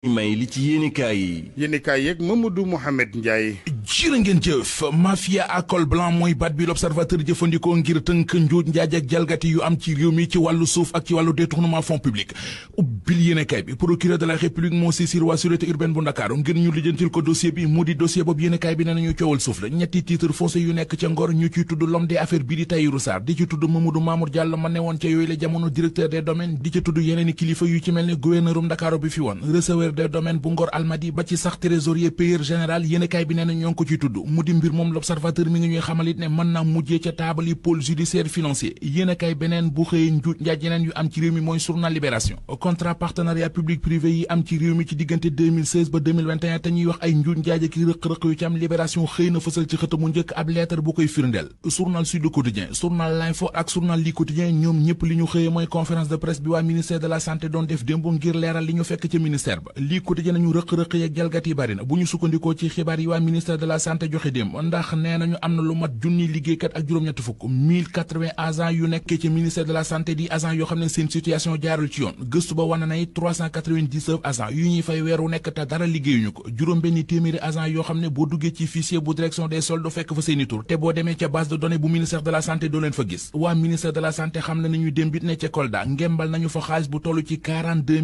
may li ci yéenekaay yeeg Mamadou Mohamed Ndiaye. jërë ngeen jëf mafia à col blanc mooy baat bi l'observateur jëfandikoo ngir tënk njuuj njaaj ak jalgati yu am ci réew mi ci wàllu suuf ak ci wàllu détournement fonds public ubbil yéenekaay bi procureur de la république moo saisir waa sûreté urbaine bu Ndakaaru ngir ñu lijjantil ko dossier bi mu di dossier boobu yéenekaay bi nee nañu coowal suuf la ñetti titre foncier yu nekk ca Ngor ñu ciy tudd l'homme des affaires bi di Tahirou Sarr di ci tudd Mamadou Mamour Diallo ma ne woon ca yooyu la jamono directeur des domaines di ci tudd yeneeni kilifa yu ci mel ne gouverneurum Ndakaaru bi fi woon receveur des domaines bu Ngor Almadi ba ci sax trésorier payeur général yéenekaay bi nee na ñoo ngi ko ciy tudd mu di mbir moom l'observateur mi ngi ñuy xamalit ne mën naa mujjee ca taabal yi pôle judiciaire financier yéenekaay beneen bu xëyee njuuj njaaj yeneen yu am ci réew mi mooy journal Libération contrat partenariat public privé yi am ci réew mi ci diggante 2016 ba 2021 te ñuy wax ay njuuj njaaj ak rëq-rëq yu ci am Libération xëy na fësal ci xëtamu njëkk ab lettre bu koy firndeel journal Sud Quotidien journal L'Info ak journal Li Quotidien ñoom ñëpp li ñu xëyee mooy conférence de presse bi waa ministère de la santé doon def démb ngir leeral li ñu fekk ca ministère ba Li Quotidien nañu rëq-rëq yeeg jalgat yi bari na bu ñu sukkandikoo ci xibaar yi waa ministère de la santé joxe démb ndax nee nañu am na lu mat junni liggéeykat ak juróom-ñett fukk 1080 agents yu nekkee ci ministère de la santé di agents yoo xam ne seen situation jaarul ci yoon gëstu ba wane na it 399 agents yu ñuy fay weeru nekk te dara liggéeyuñu ko juróom benn téeméeri agents yoo xam ne boo duggee ci fichier bu direction des soldes fekk fa seeni tur te boo demee ca base de données bu ministère de la santé doo leen fa gis waa ministère de la santé xam ne nañu démbit ne ca Kolda ngembal nañu fa xaalis bu toll ci 42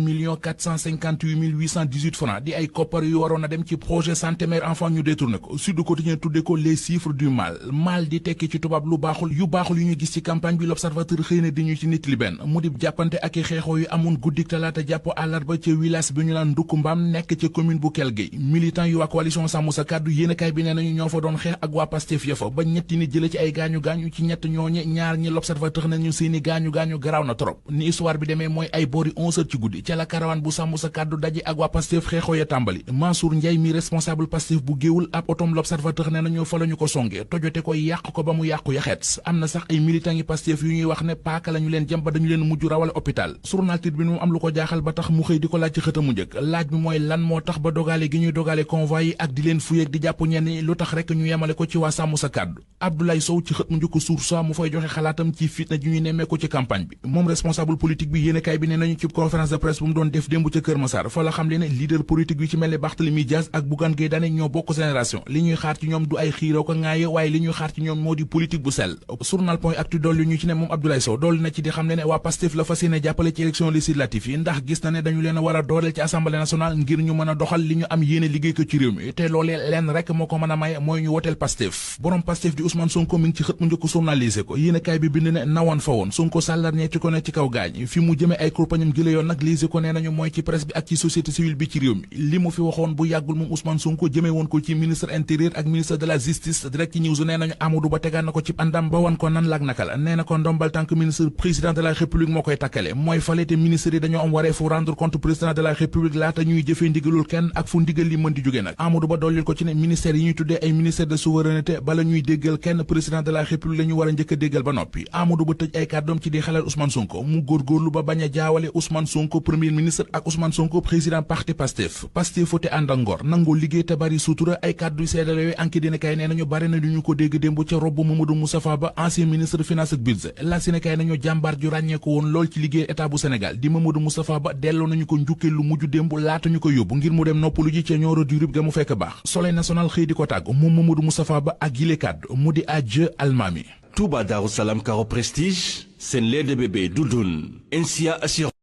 458 francs di ay koppar yu waroon a dem ci projet santé mère enfant ñu détourné ko Sud Quotidien tudde ko les chiffres du mal di tekki ci tubaab lu baaxul yu ñu gis ci campagne bi l'observateur xëy na di ñu ci nit li benn mu di jàppante ak i xeexoo yu amoon guddik talaata jàpp àllarba ca village bi ñu naan ndukku mbaam nekk ca commune bu Kell Gueye militant yu waa coalition Sàmm Sa Kàddu yéenekaay bi nee nañu ñoo fa doon xeex ak waa Pastef ya fa ba ñetti nit jële ci ay gaañu-gaañu ci ñett ñooñe ñaar ñi l'observateur nañu seeni gaañu-gaañu garaaw na trop ni histoire bi demee mooy ay boori 11h ci guddi ca la karawaan bu Sàmm Sa Kàddu daje ak waa Pastef xeexoo ya tàmbali Mansour Ndiaye mi responsable Pastef bu géewul ab otom l'observateur nee nañu fa lañu ko songe tojote ko yàq ko ba mu yàqu yaxeet am na sax ay militants yi Pastef yu ñuy wax ne paaka lañu leen jëm ba dañu leen mujj rawale hôpital journal Tribune moom am lu ko jaaxal ba tax mu xëy di ko laaj ci xëtamu njëkk laaj bi mooy lan moo tax ba dogale gi ñuy dogale convoi yi ak di leen fuyeeg di jàpp ñenn lu tax rek ñu yemale ko ci waa Sàmm Sa Kàddu Abdoulaye Sow ci xët mu njëkk Source A mu fay joxe xalaatam ci fitna ji ñuy nemmeeku ci campagne bi moom responsable politique bi yéenekaay bi ne nañu ci conférence de presse bu mu doon def démb ca Kër Massar fa la xam le ne leader politique yu ci mel ne Barthélémy Dias ak Bougane Gueye Dany ñoo bokk génération li ñuy xaar ci ñoom du ay xiiroo ko ŋaaye waaye li ñuy xaar ci ñoom moo di politique bu sell journal Point Actu dolli ñu ci ne moom Abdoulaye Sow dolli na ci di xam ne waa Pastef la fas yéene jàppale ci élection législative yi ndax gis na ne dañu leen a war a dooleel ci assemblée nationale ngir ñu mën a doxal li ñu am yéene liggéey ko ci réew mi te loolee leen rek moo ko mën a may mooy ñu woteel Pastef borom Pastef di Ousmane Sonko mi ngi ci xët mu njëkk journalisé ko yéenekaay bi bind ne nawoon fa woon Sonko sàllarñee ci ko ne ci kaw gaañ fi mu jëmee ay kurpañam jële yoon nag lise ko nee nañu mooy ci presse bi ak ci société civile bi ci réew mi li mu fi waxoon bu yàggul moom Ousmane Sonko jëmee woon ko ci ministre intérieur ak ministre de la justice direct ci news nee nañu Amadou Ba tegaan na ko ci andam ba wan ko nan laak naka la nee na ko ndombal tànk ministre président de la république moo koy takkale mooy fale te ministre yi dañoo am waree fu rendre compte président de la république laata ñuy jëfee ndigalul kenn ak fu ndigal li mën di jóge nag Amadou Ba dollil ko ci ne ministère yi ñuy tuddee ay ministère de souveraineté bala ñuy déggal kenn président de la république la ñu war a njëkk a déggal ba noppi Amadou Ba tëj ay kàddoom ci di xelal Ousmane Sonko mu góorgóorlu ba bañ a jaawale Ousmane Sonko premier ministre ak Ousmane Sonko président parti Pastef Pastef fote ànd ak ngor nangoo liggéey te bari suutura ay kàddu seedale yooyu enquête dina kay nee nañu bari na du ñu ko dégg démb ca robb Mamadou Moustapha Ba ancien ministre finance ak budget la si ne kay nañu jàmbaar ju ràññeeku woon lool ci liggéey état bu Sénégal di Mamadou Moustapha Ba delloo nañu ko njukkee lu mujj démb laata ñu ko yóbbu ngir mu dem noppalu ji ca Nioro du Rip ga mu fekk baax Soleil national xëy di ko tàgg moom Mamadou Moustapha Ba ak yile kàddu mu di adieu almami Touba Darou Salam Caro Prestige seen lait de bébé Doudoune NSIA assure